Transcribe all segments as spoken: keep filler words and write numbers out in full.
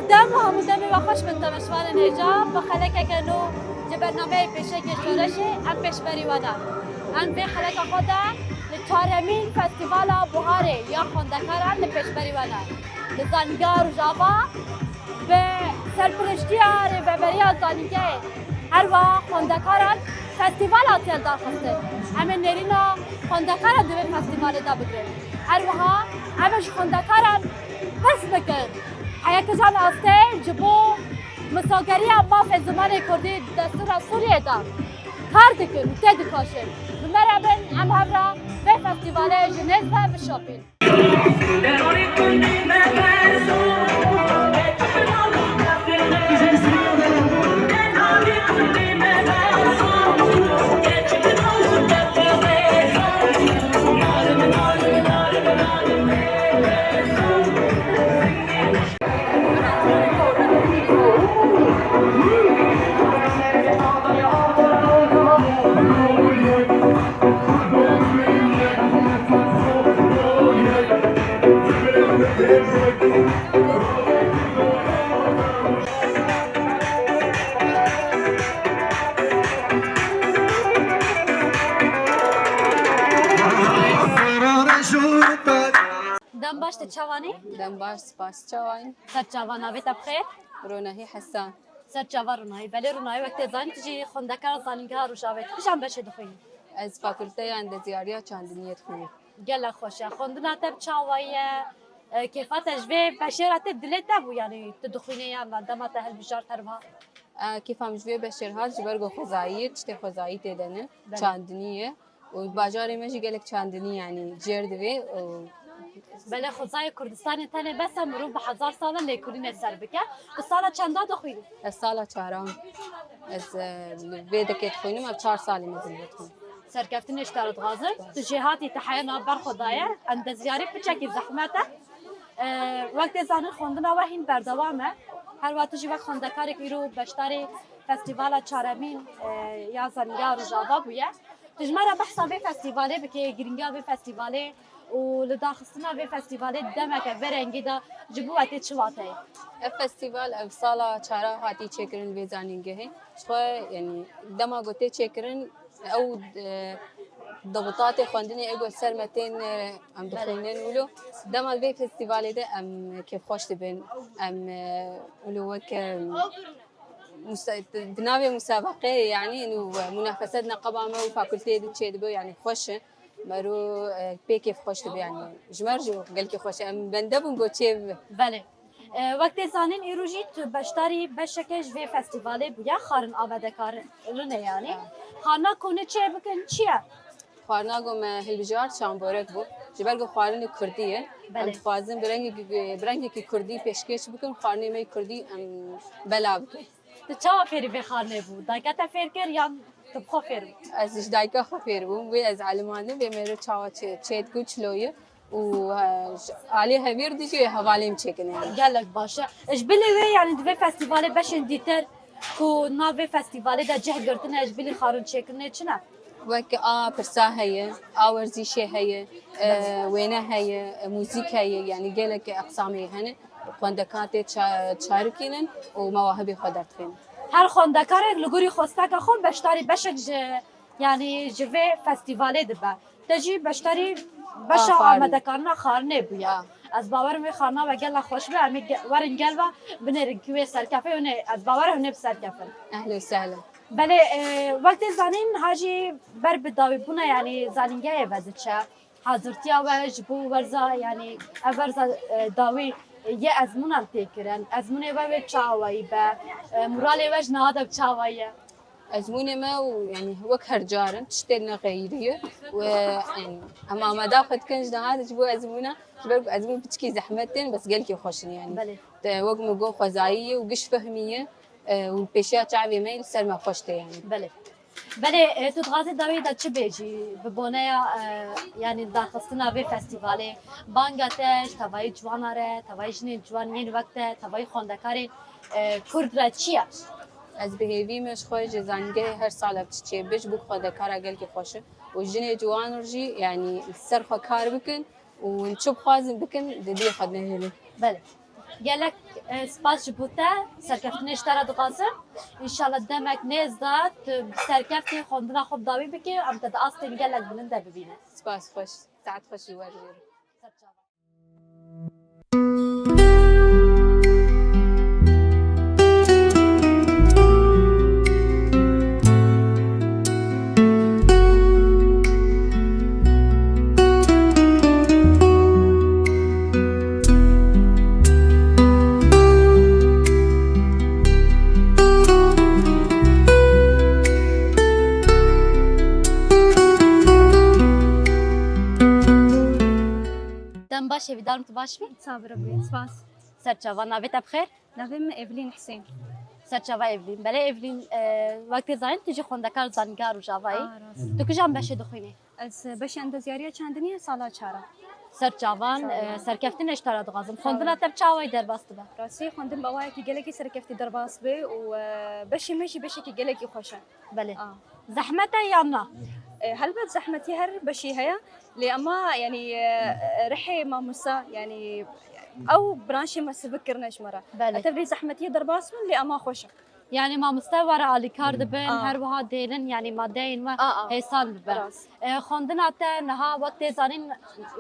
Dem û hemû demê we xweş bin temaşevanên hêja. Bi xelekeke nû ji bernameyê Pêşengê Şoreşê em pêşberî we ne. Em vê xeleka xwe de li çaremîn Festîvala Buharê ya Xwendekaran li pêşberî we ne. Li Zanîngeha Rojava bi serpiriştiya Rêveberiya Zanîngehê, her wiha xwendekaran festîval hatiye lidarxistin. Em ê nêrîna xwendekaran di vê festîvalê de bigirin. Her wiha em ê ji xwendekaran pirs bikin. Heya kijan astê ji bo misageriya mafê zimanê kurdî di destûra Sûriyê de kar dikin û têdikoşin. Bi me re bin, em hev re vê festîvalê ji nêz ve bişopîn. Dem baş, tu çawanî? Dem baş, spas, çawanî? Ser çava, navê te bi xêr? Ronahî Hesan. Ser çava Ronahî. Belê Ronahî, wek tê zanîn tu jî xwendekara Zanîngeha Rojavê. Tu kîjan beşê dixwînî? Ez fakulteya endezyariya çandiniyê dixwînim. Gelek xweş e. Xwendina te bi çawa ye? E, kêfa te ji vê beşê re tê, dilê te bû, yanî tu dixwînê yan na dema te hilbijart her wiha? E, kêfa min ji vê beşê re hat ji ber ku xwezayî ye, tiştê xwezayî tê de ne, Belê. Çandinî ye. Û bajarê me jî gelek çandinî, yanî, cêr divê û Belê, xwezayê Kurdistanê tenê bes e mirov bi hezar sal e lêkolînê ser bike. Tu sala çenda dixwînî? Ez sala çaram. Ez, e, li vê dekê dixwînim, ev çar salê mezin dixwînim. Serkeftinê ji te re dixwazim. Tu jêhatî, tu heya nav ber xwe daye. Endezyarî piçekî zehmet e. E, wek tê zanîn xwendina we hîn berdewam e. Her wiha tu jî wek xwendekarek îro beşdarî festîvala çaremîn, e, ya Zanîngeha Rojava bûye. Tu ji me re behsa vê festîvalê bikê, girîngiya vê festîvalê û li daxistina vê festîvalê demeke vê rengî de ji bo we tê çi wateyê? Ev festîval ev sala çara hatî çêkirin li vê zanîngehê. Ji xwe, yanî, dema ku tê çêkirin, ew, e, dibitatê xwendinê ê ku ser me tên, e, em Belê. Dixwînin wilo. Dema li vê festîvalê de em kêfxweş dibin. Em, e, wilo wek, e, musa-, di navê musabeqeyê, yanî, û munafeset neqeba me û fakulteyê de çêdibe, yanî xweş e. Mero, e, pê kêfxweş dibe, yanî ji me re jî gelkî xweş e. Em bende bûn ku çêbibe. Belê. E, wek tê zanîn, îro jî tu beşdarî beşeke ji vê festîvalê bûye, xwarin avedekarinê, yanî. Ya. Xwarina ku hûn ê çêbikin çi ye? Xwarina ku me hilbijart çamborek bû. Ji ber ku xwarinê kurdî ye, Belê. Em dixwazin bi rengekî, bi rengekî kurdî pêşkêş bikin, xwarinê me yê kurdî em bela bikin. Tu çawa fêrî vê xwarinê bû? Dayika te fêr kir yan tu bi xwe fêr bû? Ez ji dayika xwe fêr bûm. Wê ez elimandin vê mêro çawa çê-, çêdikû çilo ye. Û, e, ji alê hevîr dî jî hevalê min çêkin, yanî. Gelek baş e. Ji bilî wê, yanî, di vê festîvalê beşên dîtir ku nav vê festîvalê de cih girtine, ji bilî xwarin çêkirinê çi ne? Wek a pirsa heye, a werzîşê heye, e, wêne heye, e, muzîk heye, yanî gelek eqsamê hene. Xwendekar tê ça-, çarikînin û mewahibê xwe derdixînin. Her xwendekarek li gorî xwesteka xwe beşdarî beşek ji, yanî ji vê festîvalê dibe. Te jî beşdarî beşa A, xwarin. Amadekarina xwarinê bûye. A. Ez bawerim wê xwarina we gela xweş be, em ê ge-, werin gel ve binêrin ku wê serkefe, hûn ê, ez bawerim hûn ê bi serkefin. Ehlen sehlen. Belê, e, wek tê zanîn, ha jî ber bi dawîbûna, yanî zanîngehê ve diçe. Hazirtiya we ji bo werza, yanî ev werza, e, dawî, e, yê ezmûnan tê kirin. Ezmûnê we wê çawayî be? E, moralê we ji niha de bi çawayî ye? Ezmûnê me û, yanî, wek her carin tiştê ne xeyirî ye. Û, e, yanî, em amada xwe dikin ji niha de ji bo ezmûna. Ji ber ku ezmûn piçikî zehmet tên, bes gelkî xweş in, yanî. Belê. Te wek min got, xwezayî ye û giş fehmî ye, e, û pêşiya çavê me li ser me xweş tê, yanî. Belê. Belê, e, tu dixwazî dawî de çi bêjî? Bi boneya, e, yanî daxistina vê festîvalê, banga te ji tevayî ciwana re, tevayî jinên ciwan yên wek te, tevayî xwendekarên, e, kurd re çi ye? Ez bi hêvî me ji xwe ji zanîngehê her sal ev tişt çêbibe, ji bo xwendekara gelkî xweş e. Û jinê ciwan jî, yanî, li ser xwe kar bikin û hûn çi bixwazin bikin, di dilê xwe de nehêlin. Belê. Gelek, e, spas ji bo te, serkeftinê ji te re dixwazim. Înşallah demek nêz de tu bi serkeftî xwendina xwe bi dawî bikî, em te di astên gelek bilind de bibînin. Spas xweş, saet xweş ji we re. Ser çavan. Dem baş, hêvîdarim tu baş bî. Sabir bû, spas. Ser çava, navê te bi xêr? Navê min Evlîn Husên. Ser çava Evlîn. Belê Evlîn, e, wek tê zanîn tu jî xwendekar zanîngeha Rojava yî. A, rast. Tu kîjan beşê dixwînî? Ez beşê endezyariya çandinî ye, sala çar a. Ser çavan, e, serkeftinê ji te re dixwazim. Xwendina te bi çawayî derbas dibe? Rastî xwendin bi awayekî gelekî serkeftî derbas bê û, e, beşê me jî beşekî gelekî xweş e. Belê. A. Zehmet e yan na? E, helbet zehmetî her beşî heye. Lê ema, yanî, e, rihê mamosta, yanî, ew branşê me sivik kirine ji me re. Belê. Hetev vê zehmetiyê derbas bin, lê ema xweş e. Yanî mamoste we re alîkar dibin, a, her wiha dêlin, yanî madeyên we, a, a, hêsan dibin. Rast. E, xwendina te niha wek tê zanîn,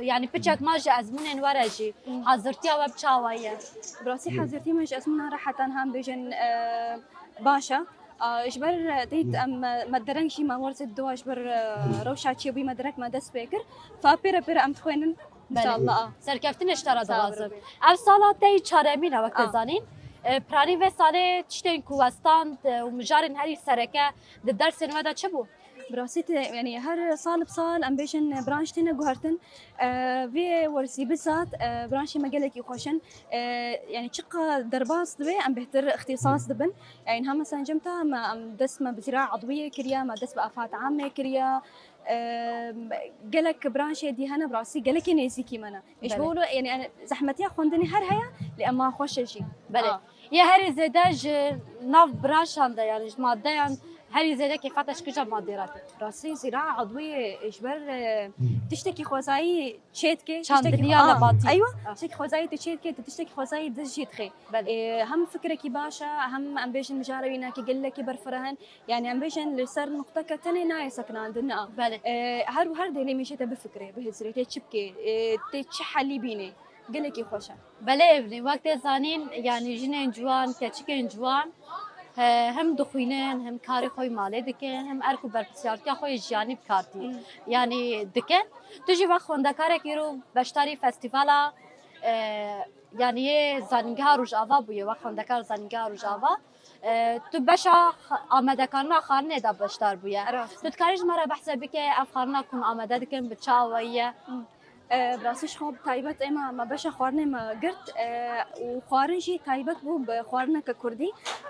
yanî piçek ma ji ezmûnên we re jî, hmm, hazirtiya we bi çawa ye? Bi rastî hazirtiya me ji ezmûnan re heta niha em bêjin, e, baş e. A, ji ber, e, dît em, e, me dereng jî me werzê diwa ji ber, e, rewşa çêbûyî me dereng me dest pê kir. Fa pêre pêre em dixwînin. Belê. Înşallah. Serkeftinê ji te re dixwazim. Ev sala te yî çaremîn e wek te zanîn. E, piranî vê salê tiştên ku we stand, e, û mijarên herî sereke di dersên we de çi bû? Bi rastî te, yanî her sal bi sal em bêjin branş têne guhertin. E, vê werzî bizat, e, branşê me gelekî xweş in. E, yanî çiqa derbas dibe em bêhtir îxtîsas dibin. Yanî niha mesela cem te me, em dest me bi zîra edwiyê kiriye, me dest bi afat amê kiriye. Em, gelek branşê dî hene, bi rastî gelekî nêzîkî me ne. Ji bo wilo, yanî, yanî zehmetiya xwendinê her heye, lê ema xweş e jî. Belê. A. Yê herî zêde ji nav branşan de, yanî ji madeyan herî zêde kêfa te ji kîja madê re tê? Rastî zîra edwiyê ji ber, e, tiştekî xwezayî çê dike, çandiniya nebatî. Eywa, tiştekî xwezayî tu çê dike, tu tiştekî xwezayî dij jî dixê. Belê. E, hem fikrekî baş e, hem em bêjin mijara wî nake gelekî berfireh in. Yanî em bêjin li ser nuqteke tenê nayê sekinandin, na. Belê. E, her û her dêlê mêjê te bifikirê, bihizirê, tê çi bikê, e, tê çi helî bînê. Gelekî xweş e. Belê Evlîn, wek tê zanîn, yanî jinên ciwan, keçikên ciwan, he, hem dixwînin, hem karê xwe yê malê dikin, hem erk û berpirsiyartiya xwe yê jiyanî bi kar tînin. Hmm. Yanî dikin. Tu jî wek xwendekarekî îro beşdarî festîvala, e, yanî yê zanîngeha Rojava bûye, wek xwendekar zanîngeha Rojava. E, tu beşa x-, amadekarina xwarinê de beşdar bûye. Rast. Tu dikarî ji me re behse bike, ev xwarina ku em amade dikin bi çi awayî ye? Hmm. E, bi rastî ji xwe bi taybet êma me beşa xwarinê me girt, e, û xwarin jî taybet bû bi xwarineke kurdî.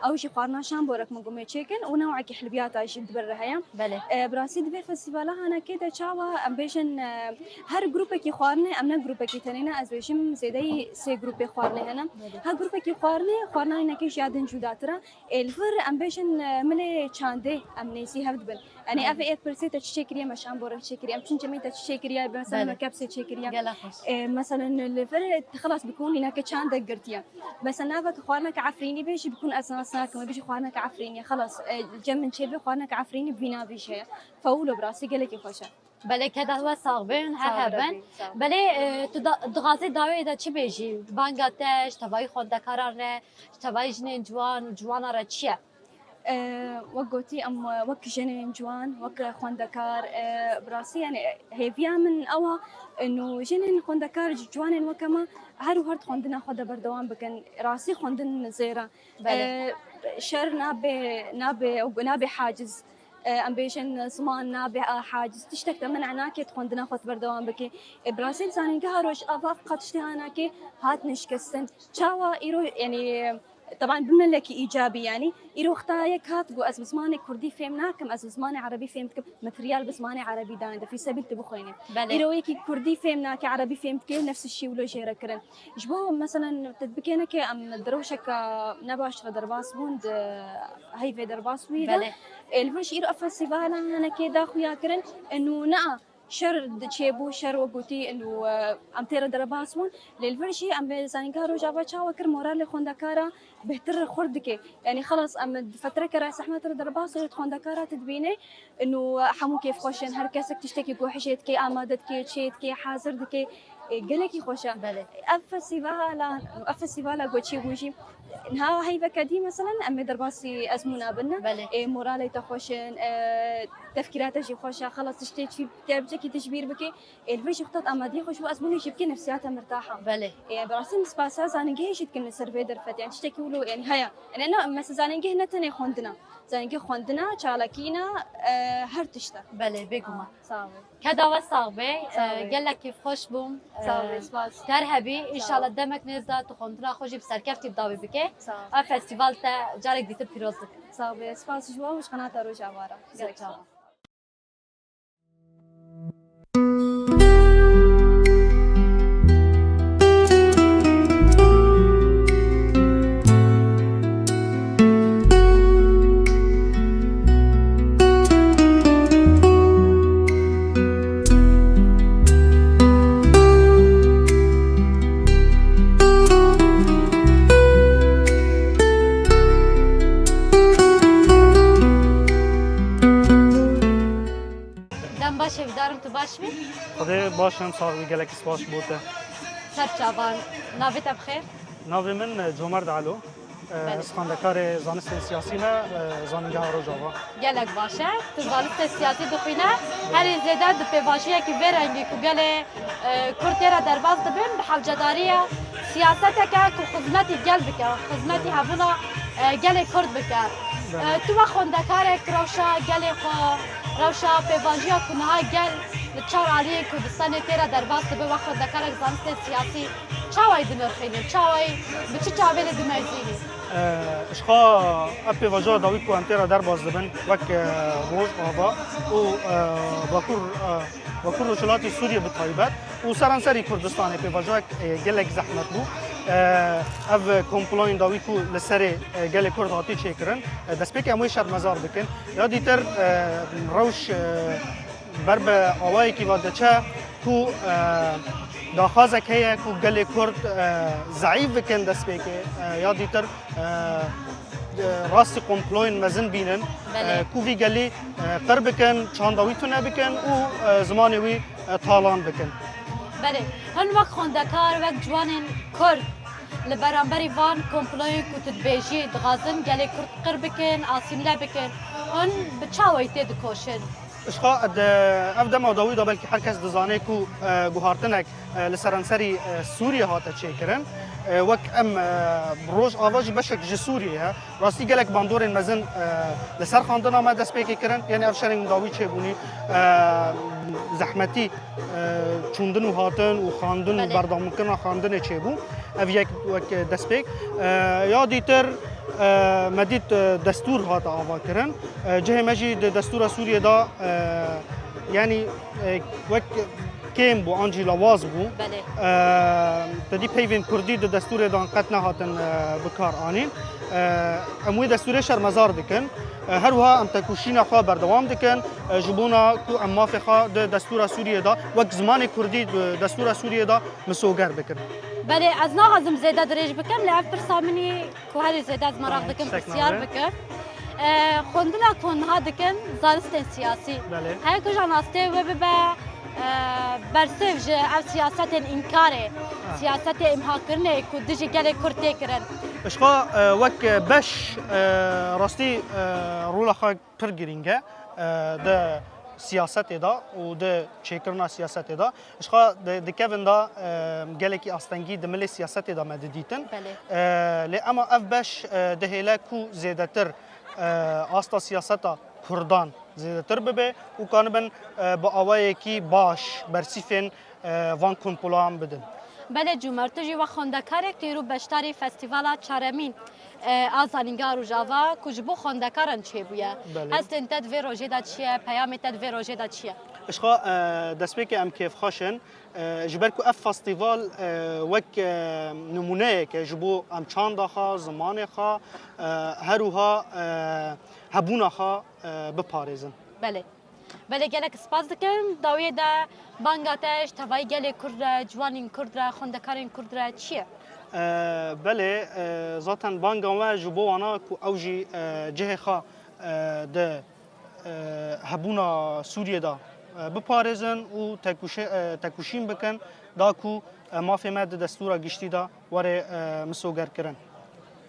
Ew jî xwarina şamborek min gumê çêkin û newekî hilbiyata jî di ber re heye. Belê. E, bi rastî di vê festîvala hanekê de çawa em bêjin, e, her grûpekî xwarinê, em ne grûpekî tenê ne, ez bêjim zêdeyî sê grûpê xwarinê hene. Belê. Her grûpekî xwarinê, xwarina wînekê ji ya din cudatir e. Ê, li vir em bêjin, e, milê çandê em nêzî hev dibin. Yanî, belê, ev ê pirsê te çi çêkiriye, me şamborek çêkiriye, em çin cemê te çi çêkiriye, mesela, belê, me kepsê çêkiriye. Gelek xweş. E, mesela, li vir, xilas bikun, wîneke çandek girtiye. Mesela, nava tu xwarineke Efrînî bêjî, bikun ez nas nakim, wê bêjî xwarineke Efrînî ye, xilas, e, cem min çêbe xwarineke Efrînî bi vî navê jî heye. Fewlo bi rastî gelekî xweş e. Belê, keda we sax bin, her hebin. Sağ ol, Rebî, sağ ol. Belê, e, tu da, dixwazî dawê de çi bêjî? Banga te, ji tevayî xwendekaran re, ji tevayî jinên ciwan û ciwanan re çi ye? E, wek gotî, em, e, wek jinên ciwan, wek xwendekar, e, bi rastî, yani, hêviya min ew e, ino jinên xwendekar, ciwanên weke me her û her di xwendina xwe de berdewam bikin. Rastî xwendin zêr e. Belê. E, şer nabe, nabe, nabe haciz. E, em bêjin ziman nabe, a, haciz, tiştek te men'a nake, tu xwendina xwe tu berdewam bike. E, bi rastî zanîngeha Rojava qet tiştê hanake hat nişkestin. Çawa îro, yani, teban bi melekî îcabî, yani, îro xta yek hat got, ez bi zimanê kurdî fêm nakim, ez bi zimanê erebî fêm dikim, materyal bi zimanê erebî dane, de fî sebîl tu bixwînî. Belê. Îro yekî kurdî fêm nake, erebî fêm dike, nefs şî wilo jê re kirin. Ji bo, meselen, tu dibikêne ke em di rewşeke ne baş re derbas bûn, di heyvê derbas bûyî de. Belê. Ê, li vir jî îro ev festîvala hinekê da xuya kirin, ê, nû ne, Şer çêbû, şer wek gotî û, e, em tê re derbas bûn. Lê li vir jî em ê zanîngeha Rojava çawa kir, moralê xwendekara bêhtir xurt dike. Yanî xelas em di fetreke re zehmet re derbas in, xwendekara tu dibîne û hemû kêfxweş in. Her kesek tiştekî ku hijê dike, amade dike, çê dike, hazir dike. E, gelekî xweş e. Belê. Ev festîvala, ev festîvala ku çêbû jî, niha heyveke dî, meselen, em ê derbasî ezmûna bin. Belê. Ê, moralê te xweş in, e, tefkîra te jî xweş e, xelas tiştê çi te biçekî tu ji bîr bikî. Ê, li vir jî xwe te amadiyê xwe ji bo ezmûnê jî bikî, nefsiya te mirtah e. Belê. Ê, bi rastî em spasiya zanîngehê jî dikin li ser vê derfetê. Yanî tiştekî wilo, yanî heye. Yanî ne, mesela zanîngeh ne tenê xwendin e. Zanîngeh xwendin e, çalakî ne, e, her tişt e. Belê, bêguman. Sağ ol. Keda we sax be. Sağ ol. Gelek kêfxweş bûm. Sağ ol, spas. Ter hebî. Sağ ol. Înşallah demek nêz de tu xwendina xwe jî bi serkeftî bi dawî bike. Sağ ol. Ev festîval te carek dîtir pîroz bike. Sağ ol, spas ji we û ji qenata Rojava re. Gelek spas. Dem baş, hêvîdarim tu baş bî. Xwedê baş em, sax bî, gelekî spas ji bo te. Ser çavan, navê te bi xêr? Navê min, e, Comerd Elo. E, Belê. Ez xwendekarê zanistên siyasî me, e, Zanîngeha Rojava. Gelek baş e. Tu zanistê siyasî dixwîne, herî zêde di pêvajoyekî vê rengî ku gelê, e, Kurd tê re derbas dibin, bi hewcedariya siyaseteke ku xizmetî gel bike, xizmetî hebûna, e, gelê Kurd bike. Belê. E, tu wek xwendekarek rewşa gelê xwe, rewşa pêvajoya ku niha gel li çar aliyên Kurdistanê tê re derbas dibe, wek xwendekarek zanistên siyasî, çawa yî dinirxînî? Çawa yî, bi çi çavê lê dimezînî? E, ji xwe ev pêvajoya dawî ku em tê re derbas dibin, wek, e, Rojava û, e, Bakur, e, Bakur Rojhilatê Sûriyê bi taybet û seranserî Kurdistanê pêvajoyek, e, gelek zehmet bû. E, ev komployên dawî ku li serê, e, gelê Kurd hatî çêkirin, e, destpêkê em wê şermezar bikin. Ya dîtir, e, rewş, e, ber bi awayekî ve diçe ku, e, daxwazek heye ku gelê Kurd, e, zeîf bikin destpêkê, e, ya dîtir, e, e, rastî komployên mezin bînin, Belê. e, ku vî gelî, e, qir bikin, çanda wî tune bikin û, e, zimanê wî, e, talan bikin. Belê, hin wek xwendekar, wek ciwanên Kurd li beramberî van komployên ku tu dibêjî, dixwazin gelê Kurd qir bikin, asîmle bikin, hin bi çawayî tê dikoşin? Ji xwe di ev dema dawî de belkî her kes dizane ku, e, guhartinek, e, li seranserî, e, Sûriyê hate çêkirin. E, wek em, e, Rojava jî beşek ji Sûriyê ye. Rastî gelek bandorên mezin, e, li ser xandina me destpêkê kirin. Yanî ev şerên dawî çêbûnî, e, zehmetî, e, çûndin û hatin û xandin û Belê. berdewamkirina xandinê çêbû. Ev yek wek destpêk. E, ya dîtir, e, me dît, e, destûr hate avakirin. E, cihê me jî di destûra Sûriyê de, e, yanî, e, wek kêm bû, an jî lawaz bû. Belê. E, te dî peyvên kurdî di destûrê de qet nehatin, e, bi kar anîn. E, em wê destûrê şermezar dikin. E, her wiha em tekoşîna xwe berdewam dikin, e, ji bona ku em mafê xwe di destûra Sûriyê de wek zimanê kurdî di destûra Sûriyê de misoger bikin. Belê, ez naxwazim zêde dirêj bikim, lê ev pirsa min î ku herî zêde ez meraq Tamam, dikim tiştek pirsiyar nabe. bikim. E, xwendina ku niha dikin zanistên siyasî. Belê. Heye ku ji anastê wê bibe, e, bersêv ji ev siyasetên înkarê, Ha. siyasetê îmhakirinê ku dijî gelê Kurd tê kirin. Ji xwe, e, wek beş, e, rastî, e, rola xwe pir girîng e, e, di siyasetê de û di çêkirina siyasetê de. Ji xwe di, di kevin de, e, gelekî astengî di milê siyasetê de me didîtin. Belê. E, lê ema ev beş, e, dihêle ku zêdetir, e, asta siyaseta Kurdan zêdetir bibe û kanibin, e, bi awayekî baş bersîfên, e, van kompolan bidin. Belê Cûmer, tu jî wek xwendekarek têrû beşdarî festîvala çaremîn, e, a Zanîngeha Rojava ku ji bo xwendekaran çêbûye. Belê. Hestên te di vê rojê de çi ye? Peyamê te di vê rojê de çi ye? Ji xwe, e, destpêkê em kêfxweş in. E, ji ber ku ev festîval, e, wek, e, nimûneyek e ji bo em çanda xwe, zimanê xwe, e, her wiha, e, hebûna xwe, e, biparêzin. Belê. Belê, gelek spas dikim. Dawiyê de banga te ji tevayî gelê Kurd re, ciwanên Kurd re, xwendekarên Kurd re çi ye? E, belê, e, zaten banga we ji bo wana ku ew jî, e, cihê xwe, e, di, e, hebûna Sûriyê de, e, biparêzin û tekuşe-, e, tekuşîn bikin, da ku, e, mafê me di destûra giştî de were, e, misogerkirin.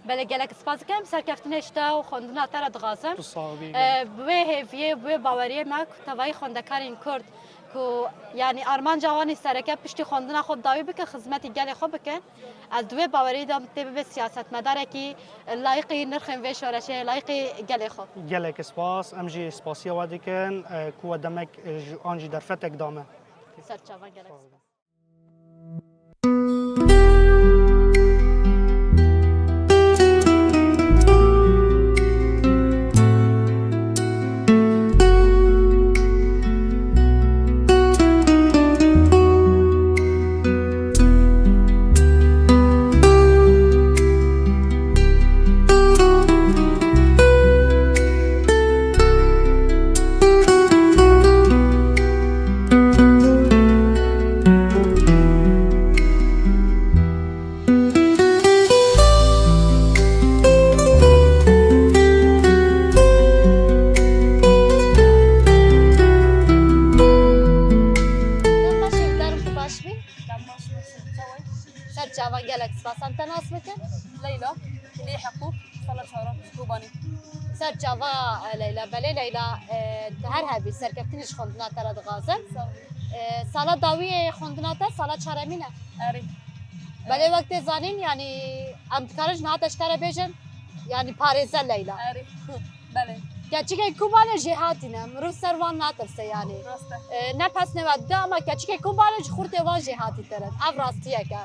Belê, gelek spas dikim. Serkeftinê ji te û xwendina te re dixwazim. Tu sax bî. E, bi wê hêviyê, bi wê baweriyê me ku tevayî xwendekarên Kurd ku, yanî, armanca wan î sereke piştî xwendina xwe bi dawî bikin, xizmetî gelê xwe bikin. Ez di wê baweriyê de tê bibe siyasetmedarekî layîqî nirxên vê şoreşê, layîqî gelê xwe. Gelek spas. Em jî spasiya we dikin, e, ku we demek, e, ji, an jî derfetek da me. Ser çavan, gelek spas. Ser çavan, gelek spas. Em te nas bikin? Leyla, lê heqûq, sala çaran, Kobanî. Ser çava, e, Leyla. Belê Leyla, e, tu her hebî, serkeftinî ji xwendina te re dixwazim. Sağ ol. E, sala dawiyê xwendina te sala çaremîn e? Erê. Belê, wek tê zanîn, yanî em dikarin ji niha te ji te re bêjin, yanî parêze Leyla. Erê. Belê. Keçikên Kobanê jêhatî ne, mirov ser wan natirse yanî. Rast e. E, ne pesnê we dide, ama keçikên Kobanê ji xurtê wan jêhatîtir in. Ev rastiyek e.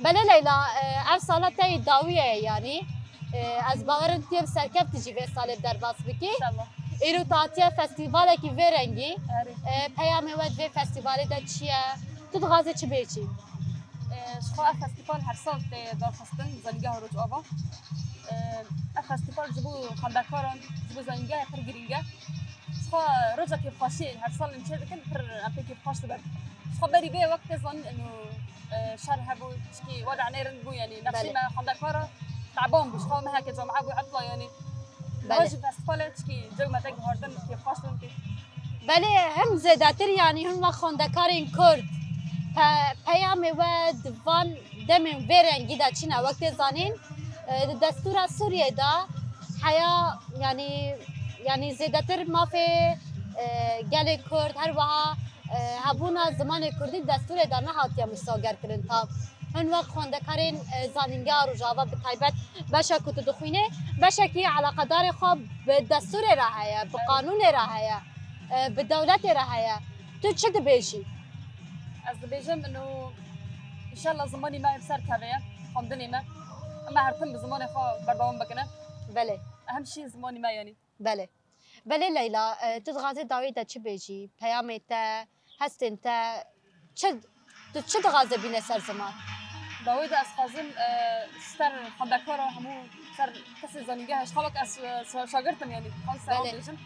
Belê Leyla, e, ev sala te yê dawiyê ye yanî. E, ez bawer im tu yê bi serkeftî jî vê salê bi derbas bikî. Înşallah. Îro tu hatiye festîvalekî vê rengî. Erê. E, peyamê we di vê festîvalê de çi ye? Tu dixwazî çi bêjî? E, ji xwe ev festîval her sal tê darxistin, Zanîngeha Rojava. E, ev festîval ji bo xwendekaran, ji bo zanîngehê pir girîng e. Ji xwe roja kêfxweşiyê her sal em çêdikin, pir em pê kêfxweş dibin. Ji xwe berî vê wek tê zanîn, ino, e, şer hebû, tişkî wada nêrin bû, yanî nexşî Belê. me xwendekara teban bû. Ji xwe meheke camia bû etla, yanî. Belê. Niha jî festîvalê tişkî cewmete guhardin, kêfxweş dibin kê. Belê, him zêdetir, yanî him wek xwendekarên Kurd pe-, peyamê we di van demên vê rengî de çi ne? Wek tê zanîn, e, di destûra Sûriyê de heya, yanî, yanî zêdetir mafê, e, gelê Kurd, her wiha, e, hebûna zimanê Kurdî destûrê de nehatiye misogerkirin tam. Hin wek xwendekarên, e, Zanîngeha Rojava bi taybet beşa ku tu dixwînê, beşekî eleqedarê xwe bi destûrê re heye, bi qanûnê re heye, e, bi dewletê re heye. Tu çi dibêjî? Ez dibêjim, ino, înşallah zimanî me bi ser keve ye, xwendinê me. Em her tim bi zimanê xwe berdewam bikine. Belê. Ehem şî zimanî me yanî. Belê. Belê Leyla, e, tu dixwazî dawî de çi bêjî? Peyamê te, hestên te, çi, tu çi dixwazî bîne ser ziman? Dawî de ez xwazim, e, ser xwendekara hemû ser kesê zanîngeh, ji xwe wek ez, e, şa-, şagirtim yanî, xwazim ser wan Belê. bêjim.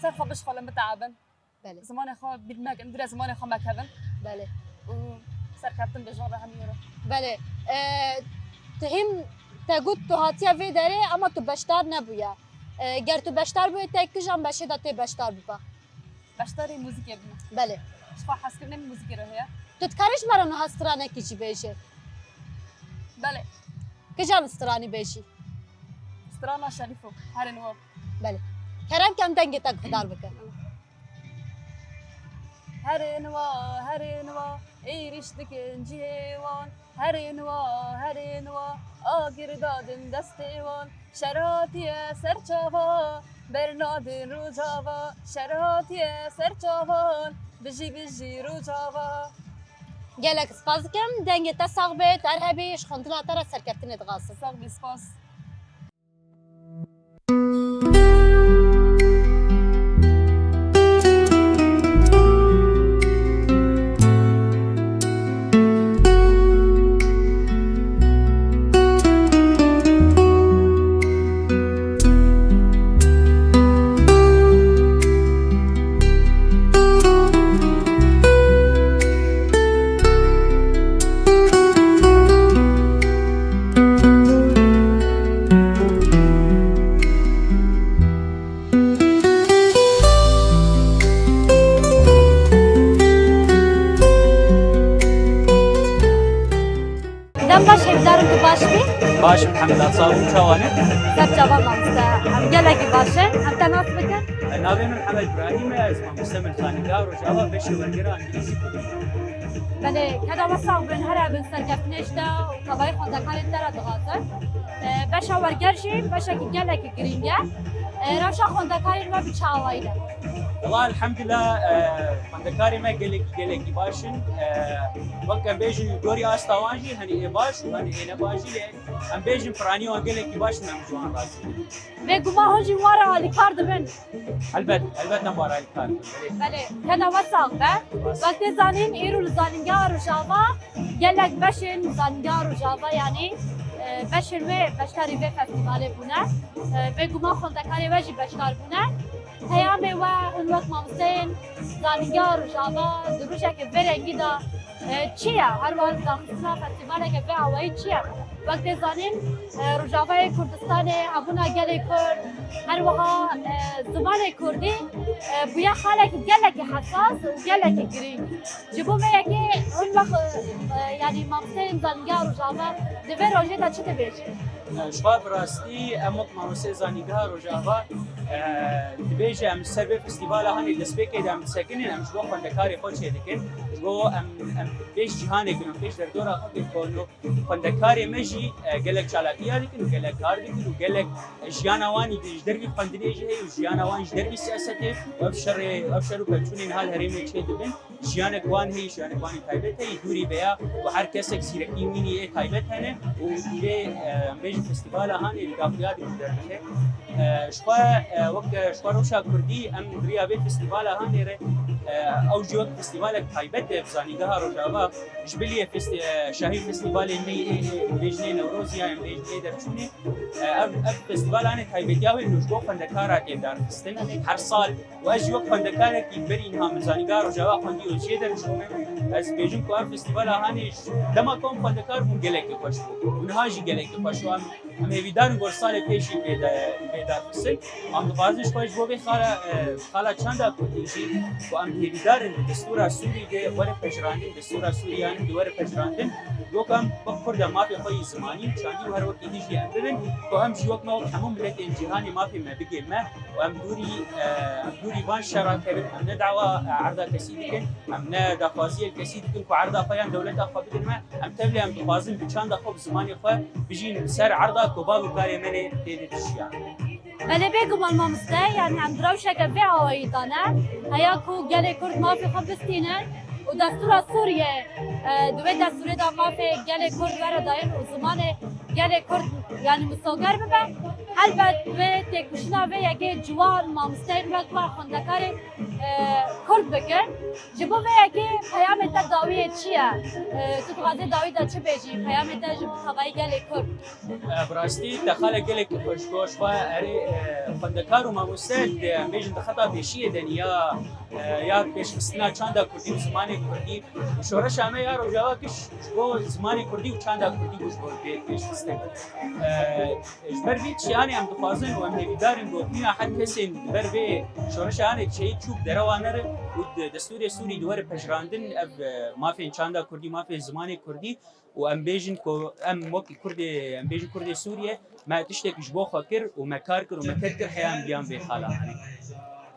Ser xwe bişxulin, biteabin. Belê. Zimanê xwe bîr nekin, dûre zimanê xwe mekevin. Belê. Û serkeftin bêjin re hemî re. Belê. E, tu hîn te got tu hatiye vê derê, ama tu beşdar nebûye. E, ger tu beşdar bûyê, te kijan beşê de tê beşdar biba? Beşdarê muzîkê bime. Belê. Ji xwe hezkirinê min muzîkê re heye. Tu dikarî ji me re niha stranekî jî bêjî? Belê. Kijan stranî bêjî? Strana Şerîfo, herên wa. Belê. Kerem ke em dengê te guhdar bikin. Herên wa, herên wa, êrîş dikin cihê wan. Herên wa, herên wa, agir dadin destê wan. Şer hatiye ser çava, bernadin Rojava. Şer hatiye ser çavan, bijî, bijî Rojava. Gelek spas dikim, dengê te sax be, tu her hebî, ji xwendina te re serkeftinê dixwazim. Sax bî, spas. Baş, hêvîdarim tu baş bî. Baş, elhamdulillah, sağ olun, çawa ne? Ser çavan mamoste, em gelekî baş in, em te nas bikin. Navê min Hemed Îbrahîm e, ez mamoste me li Zanîngeha Rojava, beşê wergera îngilîzî kurdî. Belê, keda we sax bin, here bin serkeftinê ji te û tevayî xwendekarên te re dixwazim. E, beşa werger jî beşekî gelekî girîng e. E, rewşa xwendekarên we bi çi awayî ne? Wela elhamdulillah, e, xwendekarê me gelekî, gelekî baş in. E, wek em bêjin, li gorî asta wan jî, henî ê baş û henî ê ne baş jî, lê em bêjin, piranî wan gelekî baş in, em ji wan razî ne. Bêguman hûn jî wan re alîkar dibin. Elbet, elbet em wan re alîkar dibin. Belê. Belê, keda we sax be. Wek tê zanîn, îro li Zanîngeha Rojava gelek beşên Zanîngeha Rojava, yanî, e, beşên wê beşdarî vê festîvalê bûne. E, bêguman xwendekarê we jî beşdar bûne. Peyamê we hûn wek mamosteyên Zanîngeha Rojava di rojeke vê rengî de, e, çi ye? Her wiha daxistina festîvaleke vê awayî çi ye? Wek tê zanîn, e, Rojavayê Kurdistanê, hebûna gelê Kurd, her wiha, e, zimanê Kurdî, e, bûye xalekî gelekî hesas û gelekî girîng. Ji bo vê yekê hûn wek, e, yanî mamosteyên Zanîngeha Rojava di vê rojê de çi dibêjin? Ji xwe bi rastî em wek mamosteyê Zanîngeha Rojava, e, dibêje em li ser vê festîvala hanê destpêkê de em disekinin, em ji bo xwendekarê xwe çêdikin. Ji bo em, em pêş cîhanê girin, pêş derdora xwe girin, ku xwendekarê me jî, e, gelek çalakiya dikin û gelek kar dikin û gelek jiyana wan jî ji dervî xwendinê jî heye û jiyana wan ji dervî siyasetê û ev şerê, ev şer û pevçûnên hal herêmê çêdibin. Jiyanek wan heye, jiyanek wan ê taybet heye, dûrî veya û her kesek zîrekî wînî yê taybet hene û vê, e, em bêjin festîvala hanê li daxuya dikî derdixe. E, ji xwe, e, wek, e, ji xwe rewşa Kurdî em di riya vê festîvala hanê re, e, ew jî wek festîvalek taybet e bi Zanîngeha Rojava. Ji bilî festi-, e, şahî festîvalên me yê, ê, ê, em bêjin ê Newrozê ya em bêjin ê derçûnê. E, ev, ev festîval hanê taybetiya wê ji bo xwendekara tê darxistin. Her sal û ez jî wek xwendekarekî berî niha min Zanîngeha Rojava xwendî û jê derçûme. Ez bêjim ku ev festîvala hanê ji dema ku em xwendekar bûn gelekî xweş bû. Û niha jî gelekî xweş bû. Em, em hêvîdar in ku salê pêşî bê de, bê darxistin. Em dixwazin ji xwe ji bo vê xala, e, xala çanda kurdî jî ku em hêvîdar in di destûra Sûrî de were pejirandin, destûra Sûrî yanî di were pejirandin. Wek em wek Kurd em mafê xwe yî zimanî û çandî û her wekî dî jî em bibin ku em jî wek me wek hemû miletên cîhanê mafê me bigê me. Û em dûrî, e, em dûrî van şera kevin, em ne dawa, e, erda kesî dikin, em ne daxwaziyê li kesî dikin ku erda xwe yan dewleta xwe bidin me, em tevlî em dixwazin bi çanda xwe, bi zimanê xwe bijîn li ser erda ku bav û karê me nê tê de dijiyan. Belê bêguman mamoste, yanî em di rewşeke vê awayî de ne, heya ku gelê Kurd mafê xwe bistînin û destûra Sûriyê, e, di wê destûrê de mafê gelê Kurd were dayîn û zimanê gelê Kurd, yanî misoger bibe. Helbet wê têkoşîna vê yekê ciwan mamosteyên wek we xwendekarê, e, Kurd bikin. Ji bo vê yekê peyamê te dawiyê çi ye? E, tu dixwazî dawî de çi bêjî? Peyamê te ji bo tevayî gelê Kurd? E, bi rastî te xalek gelekî xweş got. Ji xwe erê, e, xwendekar û mamoste di, em bêjin di xeta pêşiyê de ne ya, e, ya pêşxistina çanda kurdî û zimanê kurdî. Şoreşa me ya Rojava giş ji bo zimanê kurdî û çanda kurdî bû ji bo pê-, pêşxistin. E, ji ber vî tiştê hanê em dixwazin û em hêvîdar in ku hîna her kesên li ber vê şoreşa hanê şehîd çû bi derewa nerin û di destûrê Sûrî di were pejirandin ev, e, mafên çanda kurdî, mafên zimanê kurdî û em bêjin ku em wekî Kurdê, em bêjin Kurdê Sûriyê, me tiştek ji bo xwe kir û me kar kir û me ked kir heya em giyan vê xala hanê.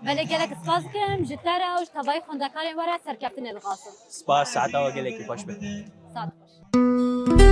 Belê gelek spas dikim ji te re û ji tevayî xwendekarên we re serkeftinê dixwazim. Spas, saeta we gelekî xweş be. Saet xweş.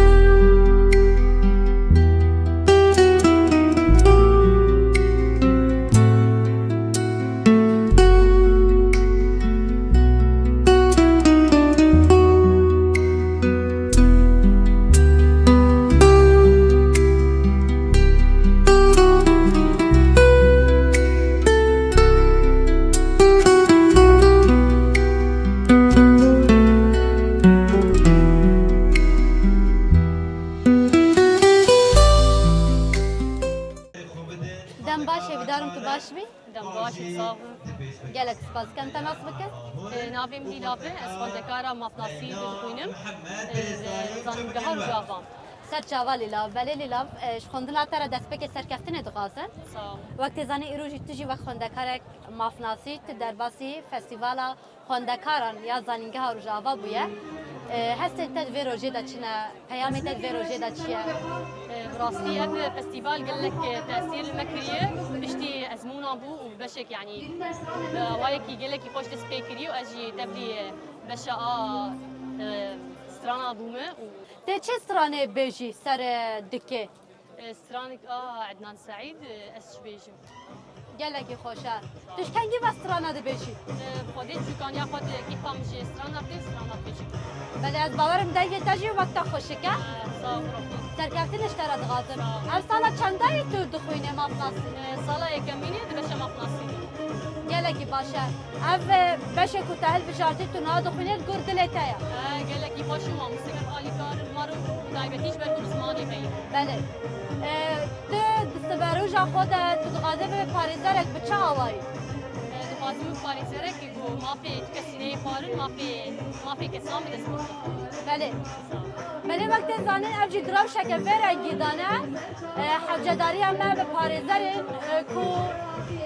Dem baş, hêvîdarim tu baş bî. Dem baş, sax bî. Gelek spas dikim, te nas bikin. E, navê min Lîlav e, ez xwendekara mafnasî dixwînim. E, li Zanîngeha Rojava. Ser çava Lîlav. Belê Lîlav, e, ji xwendina te re destpêkê serkeftinê dixwazin. Sağ ol. Wek tê zanî îro jî tu jî wek xwendekarek mafnasî, tu derbasî festîvala xwendekaran ya Zanîngeha Rojava bûye. E, hestên te di vê rojê de çi ne? Peyamê te di vê rojê de çi ye? E, bi rastî ev festîval gelek tesîr li me kiriye. Piştî ezmûnan bû û beşek, yanî, e, awayekî gelekî xweş dest pê kiriye û ez jî tevlî, e, beşa a, e, strana bûme û Tê çi stranê bêjî ser, e, dikê? E, stranik a Ednan Seîd, e, ez ji bêjim. Gelekî xweş e. Tu ji kengî ve strana dibêjî? E, Xwedê çûkaniya xwe di kêfa min jê strana bidê, strana dibêjim. Belê, ez bawerim dengê te jî wek te xweşik e. E, sağ ol, Rabbi. Serkeftinê ji te re dixwazim. Sağ ol. Ev sala çendayî tu dixwînê mafnasî? E, sala yekemînê di beşa mafnasî de. Gelekî baş e. Ev, e, beşê ku te hilbijartî tu niha dixwînê li gor dilê te ye. E, gelekî xweş û mamostê me alîkar in, mar û taybetî ji ber ku bi zimanê me ye. Belê. E, tu di siberoja xwe de tu dixwazî bibî parêzerek bi çi awayî? E, dixwazim bibim parêzerek ku mafê tu kesî neyê xwarin, mafê, mafê kesan bi dest bixin. Belê. Belê, wek tê zanîn ev jî di rewşeke vê rengî de ne. E, hewcedariya me bi parêzerên, e, ku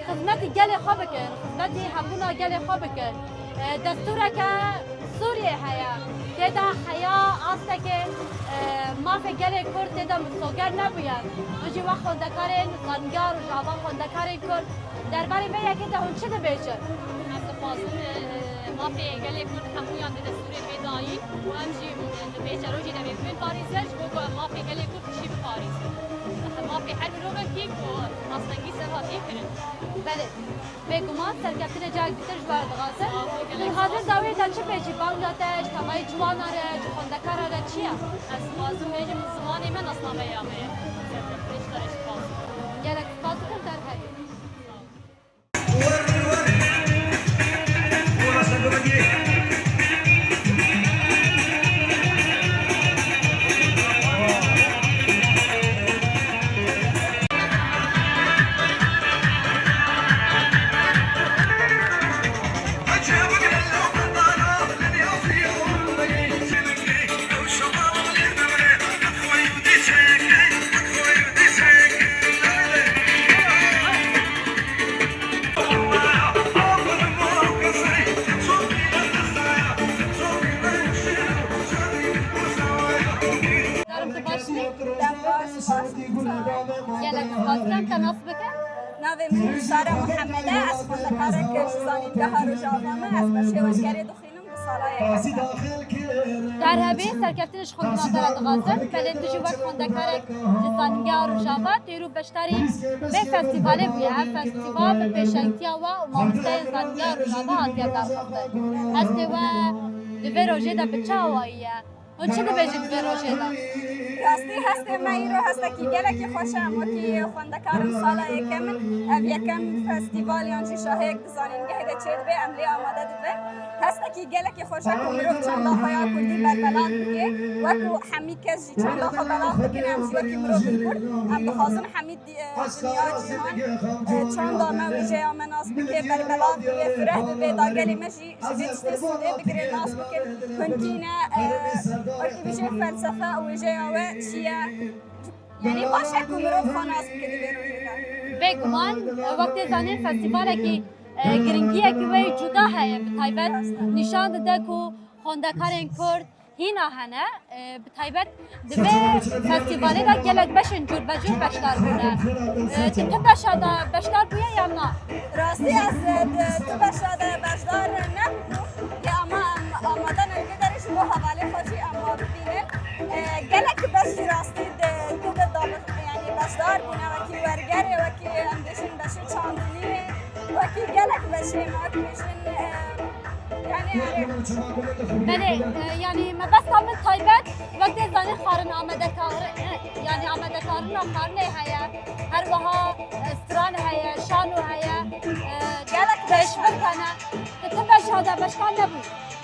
xizmetî gelê xwe bikin, xizmetî hebûna gelê xwe bikin. E, destûreke Sûriyê heye. Tê de heya astekê, e, mafê gelê Kurd tê de misoger nebûye. Hûn jî wek xwendekarên zanîngeha Rojava, xwendekarên Kurd, derbarê vê yekê de hûn çi dibêjin? Em dixwazin, e, mafê gelê Kurd hemûyan di destûrê vê dayî û em jî, e, di pêşerojê de bê bibin parêzer, ji bo ku em mafê gelê Kurd jî biparêzin. Mafê her mirovekî ku astengî ser hatiye kirin. Belê. Bêguman serkeftinê carek dîtir ji we re dixwazin. Sağ ol, gelek spas. Tu dixwazin dawiyê te çi bêjî? Banga te ji tevayê ciwana re, ji xwendekara re çi ye? Ez dixwazim bêjim, zimanê me nasnameya me ye. Serkeftinê ji te re spas. Gelek spas dikim, derhevî. Derim tu baş bî. Dem baş, baş. Gelek spas dikim, te nas bikin? Navê min Sara Muhammed e, ez xwendekarek ji Zanîngeha Rojava me, ez beşê wergerê dixwînim, di sala yekem de. Derhevî serkeftinê ji xwendina te re dixwazim, belê tu jî wek xwendekarek ji Zanîngeha Rojava, tu îro beşdarî vê festîvalê bûye. Ev festîval bi pêşengtiya we û mamosteyên Zanîngeha Rojava hatiye darxistin. Hestê we di vê rojê de bi çi awayî ye? Hûn çi dibêjin di vê rojê de? Rastî hestê me îro hestekî gelekî xweş e. Em wekî xwendekarên sala yekem in. Ev yekem festîval yan jî şaheyek di zanîngehê de çêdibe, em lê amade dibin. Hestekî gelekî xweş e ku mirov çanda xwe ya kurdî berbelav bike. Wek ku hemî kes jî çanda xwe belav dikine, em jî wekî mirovên kurd, em dixwazin hemî di-, e, dinya cîhan, e, çanda me, wêjeya me nas bike, berbelav bibe, fireh bibe, da gelê me jî ji vê tiştê sûdê bigire, nas bikin. Hûn kî ne, e, wekî bijê felsefe û wêjeya we çi ye? Yanî baş e ku mirov xwe nas bike di vê rojê de. Bêguman, e, wek tê zanîn festîvalekî, e, giringiyekî wê cuda heye, bi taybet nîşan dide ku xwendekarên Kurd hîna hene. E, bi taybet di vê festîvalê de gelek beşên cûrbecûr beşdar bûne. E, tu tu beşa de beşdar bûye yan na? Rastî ez, e, di tu beşa de beşdar nebûm. Lê ama em amade ne li vê derê ji bo hevalê xwe jî em wa bibînin. E, gelek beş jî rastî di tu de dabe-, yanî beşdar bûne, wekî wergerê, wekî em bêjin beşê çandinînê, wekî gelek beşê me, wekî bêjin, e, Belê, e, yanî mebesta min taybet, wek tê zanîn xwarin amadekar-, e, yanî amadekarina xwarinê heye, her wiha, e, stran heye, şano heye, e, gelek pêşbirk hene. Tu ti beşa de beşdar nebû?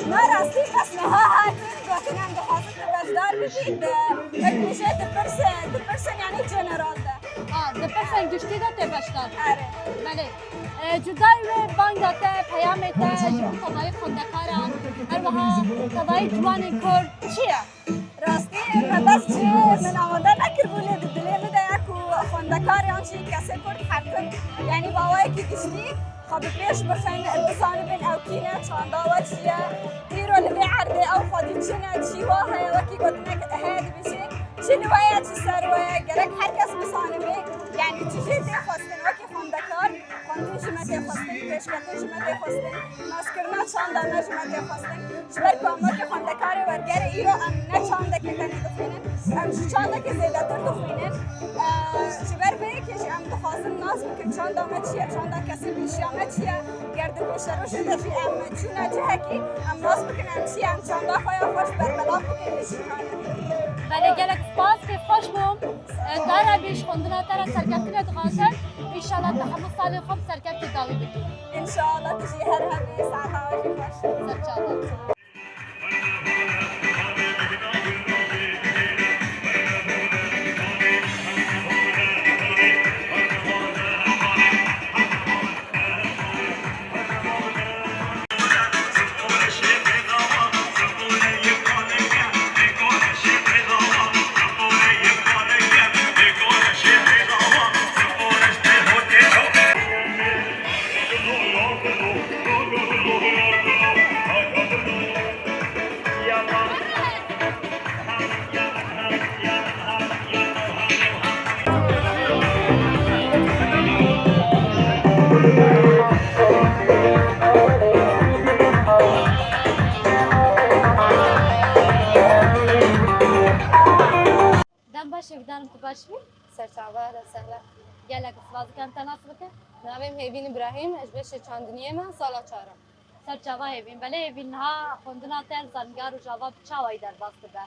Na rastî, ez niha hatim, gotin em dixwazin tu beşdar bibî, di, wek bêje dipirsên, dipirsên yanî general de. Ha, dipirsên giştî de tê beşdar. Erê. Belê. E, cudayî wê banga te, peyamê te ji bo tevayî xwendekaran, her wiha tevayî ciwanên Kurd çi ye? Rastî, me bes cih min amade nekiribû, lê di dilê min de ye ku xwendekar yan jî kesê Kurd her tim, yanî bi awayekî giştî xwe bi pêş bixin, bizanibin ew kî ne, çanda we çi ye. Îro li vê erdê ew xwedî Çi ne, çi wa heye, wekî gotinek heye dibêjin, çi li we ye, çi ser we ye, gerek her kes bizanibê, yanî çi jê tê xwestin wekî xwendekar, xwendin ji me tê xwestin, pêşketin ji me tê xwestin, naskirina çanda me ji me tê xwestin. Ji ber ku em wekî xwendekarê wergerê îro em ne çandekê tenê dixwînin, em ji çandekê zêdetir dixwînin. Eee, ji ber vê yekê jî em dixwazin nas bikin çanda me çi ye, çanda kesê pêşiya me çi ye. Ger di pêşerojê de jî em çûne cihekî, em nas bikin em çi ye, em çanda xwe ya xwe jî berbelav bikin li cîhanê. Belê, gelek spas, kêfxweş bûm. Eee, tu her hebî ji xwendina te re serkeftinê dixwazim. Înşallah tu hemû salên xwe bi serkeftî dawî bikî. Înşallah tu jî her hebî, saeta we jî xweş. Ser çavan. Dem baş, hêvîdarim tu baş bî. Serçava de sehla. Gelek spas dikim, te nas bike. Navê min Hêvîn Îbrahîm, ez ji beşê çandiniyê me, sala çar e. Ser çava Hêvîn. Belê Hêvîn, niha xwendina te li Zanîngeha Rojava bi çi awayî derbas dibe?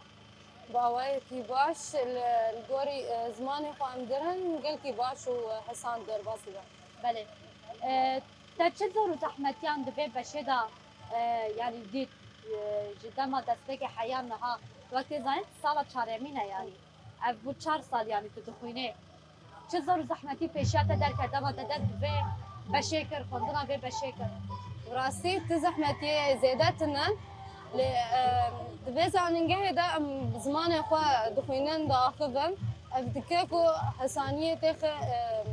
Bi awayekî baş, li, li gorî, e, zimanê xwe em dirin, gelkî baş û, e, hesand derbas dibe. Belê. E, te çi zor û zehmetiyan di vê beşê de, e, yanî dît, e, ji dema destpêkê heya niha? Wek tê zanîn, sala çaremîn e yanî. Ev bû çar sal, yanî tu dixwînê. Çi zor û zehmetî pêşiya te derket, dema te dest bi vê beşê kir, xwendina vê beşê kir? Bi rastî tu zehmetiyê zêde tune. Lê, e, di vê zanîngehê de em zimanê xwe dixwînin, diaxivin. Ev dike ku hesaniyê têxe, e,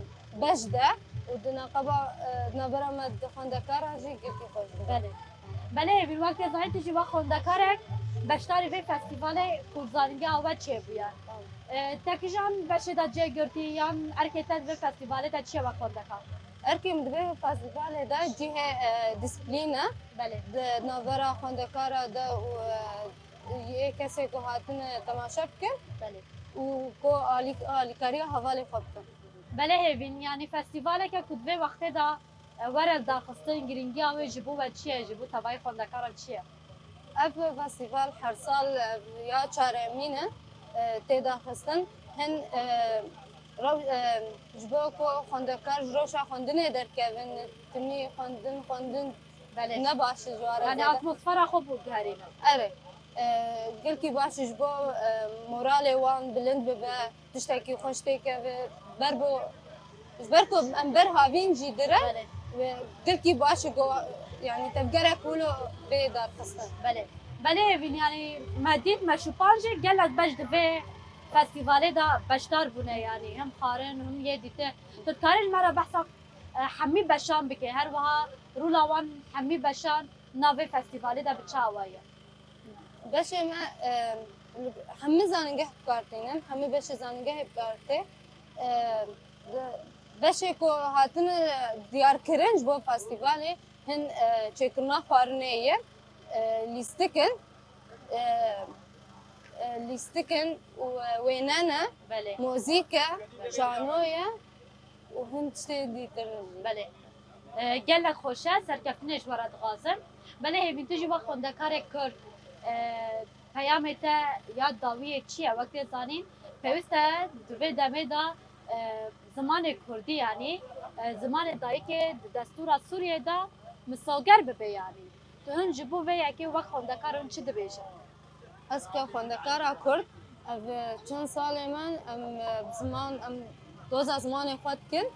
beş de û di neqeba, e, di navbera me di xwendekaran jî gelkî xweş dibe. Belê. Belê Hêvîn, wek tê zanîn tu jî wek xwendekarek beşdarî vê festîvalê ku zanîngeha we çêbûye. E, te kîjan beşê de cê girtî yan erkê te di vê festîvalê de çi ye wek xwendekar? Erkê min di vê festîvalê de cihê, e, dîsîplîn e. Belê. Di navbera xwendekara de û, e, yê kesê ku hatine temaşe bikin. Belê. Û ku alî-, alîkariya hevalê xwe bikin. Belê Hêvîn, yanî festîvaleke ku di vê wextê de, e, were daxistin, girîngiya wê ji bo we çi ye, ji bo tevayî xwendekaran çi ye? Ev festîval her sal, e, ya çaremîn e, e, tê daxistin. Hin, e, rew-, e, ji bo ku xwendekar ji rewşa xwendinê derkevin, timî xwendin, xwendin Belê. ne baş e ji wan re Yanî zêde. atmosfera xwe biguherînin. Erê, e, gelkî baş e ji bo, e, moralê wan bilind bibe, tiştekî xweş têkeve, ber bo, ji ber ku em ber havîn jî dire Belê. ve gelkî baş e ku, yanî tevgerek wilo bê darxistin. Belê. Belê Hêvîn, yanî me dît, me şûpan jî gelek beş di vê festîvalê de beşdar bûne, yanî hem xwarin, hem yê dîtin. Tu dikarî li me re behsa, e, hemî beşan bike, her wiha rola wan hemî beşan navê festîvalê de bi çi awayî ye? Beşê me, e, hemî zanîngeh bi kar tînin, hemî beşê zanîngehê bi kar tê. E, beşê ku hatine diyarkirin ji bo festîvalê hin, e, çêkirina xwarinê ye, e, lîstik in, e, e, lîstik in û, e, wêne ne, Belê. mozîk e, Belê. şano ye. û hin tiştê dîtir jî. Belê. E, gelek xweş e, serkeftinê ji we re dixwazim. Belê Hêvîn, tu jî wek xwendekarek Kurd, e, peyamê te ya dawiyê çi ye? Wek tê zanîn, pêwîst e di vê demê de, e, zimanê kurdî, yanî, e, zimanê dayikê di destûra Sûriyê de misoger bibe, yanî. Tu hin ji bo vê yekê wek xwendekar hin çi dibêje? Ez ke xwendekara Kurd, ev çend salê me em, e, bi ziman, em doza zimanê xwe dikin.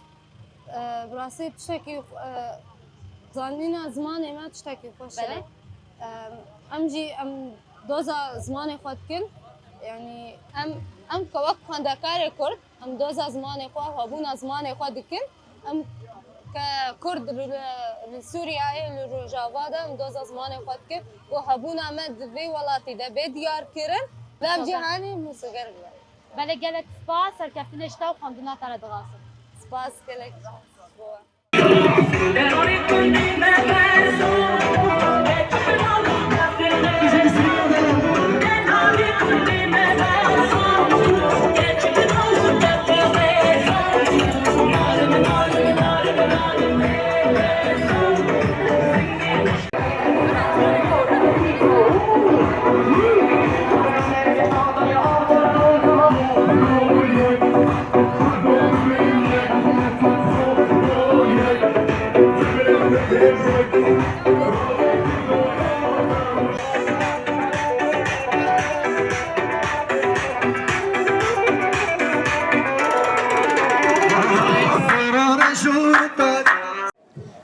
E, bi rastî tiştekî, e, zanîna zimanê me tiştekî xweş e. Belê. E, em jî em doza zimanê xwe dikin. Yanî em, em ke wek xwendekarê Kurd, em doza zimanê xwe, hebûna zimanê xwe dikin. Em Kurd li, li Sûriyeyê, li Rojava de em doza zimanê xwe dike ku hebûna me di vê welatî de bê diyar kirin. Lê em cîhanê mûsiger bibe. Belê, gelek spas, serkeftinê ji te û xwendina te re dixwazim. Spas gelek.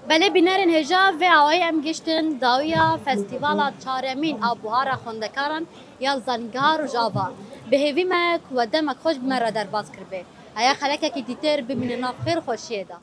Belê bînerên hêja, vê awayî em giştin dawiya festîvala çaremîn a Buhara Xwendekaran ya Zanîngeha Rojava. Bi hêvî me ku we demek xweş bi me re derbas kiribe. Heya xelekekî dîtir bimîne nav xêr û xweşiyê de.